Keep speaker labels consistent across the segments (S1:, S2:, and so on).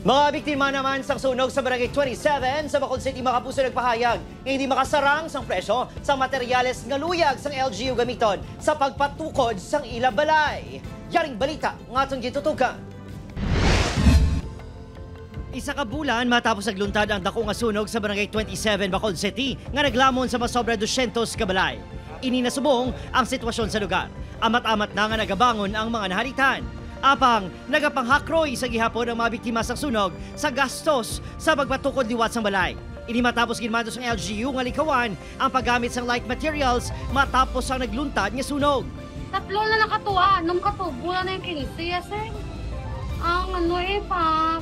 S1: Mga biktima naman sang sunog sa Barangay 27 sa Bacolod City, mga kapuso, nagpahayag nga hindi makasarang sang presyo sa materyales nga luyag sang LGU gamiton sa pagpatukod sang ila balay. Yaring balita nga atong gitutukan. Isa ka bulan matapos nagluntad ang dako nga sunog sa Barangay 27, Bacolod City nga naglamon sa masobra 200 ka balay. Ini nasubong ang sitwasyon sa lugar. Amat-amat na nga nagabangon ang mga nahalitan. Apang nagapanghakroy sa gihapon ang mga biktima sa sunog sa gastos sa pagpatukod liwat sang balay. Ini matapos ginmando sang LGU nga likawan ang paggamit sang light materials matapos ang nagluntad nga sunog.
S2: Tatlo na nakatuwa. Nung katubo na na yung 15, sir. Ang ano eh,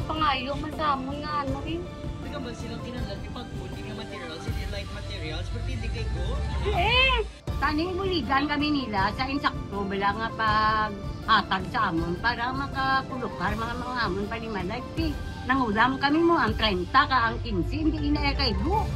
S2: pangayo man sa amon nga ano eh.
S3: Hindi ka ba silang kinahanglan ipag-puli nga materials, hindi light materials, pero hindi kay ko.
S2: Eh!
S4: Taning buligan kami nila sa insakto bala nga paghatag sa amon para makakulukar mga mga amon panimalay. Ti, nangulam kami mo ang 30 ka ang 15, hindi ina kay go.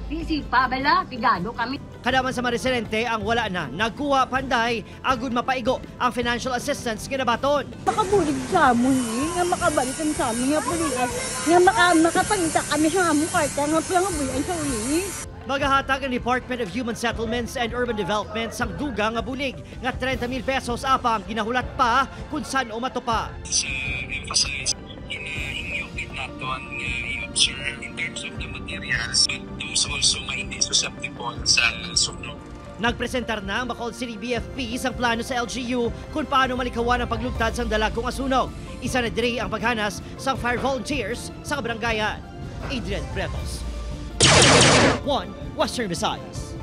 S4: Di sipa bala, tigado kami.
S1: Kadaman sa mga residente ang wala na nagkuha panday agud mapaigo ang financial assistance nga nabaton.
S5: Makabulig sa amon eh, nga makabalik kami sa amon, nga pulian, nga makapangita kami sa amon kwarta, nga pangabuyan sa uli.
S1: Magahatag ang Department of Human Settlements and Urban Development sang duga nga bulig nga 30,000 pesos apang ginahulat pa kung saan matupa.
S6: Sa emphasize in inyo naton nga i-observe in terms of the materials, but those also nga hindi susceptible sa sunog.
S1: Nagpresentar na ang Bacolod City BFP sang plano sa LGU kung paano malikawan ang paglugtad sang dalagkong asunog. Isa na diri ang paghanas sang fire volunteers sa kabaranggayan. Adrian Pretos, 1 Western Visayas.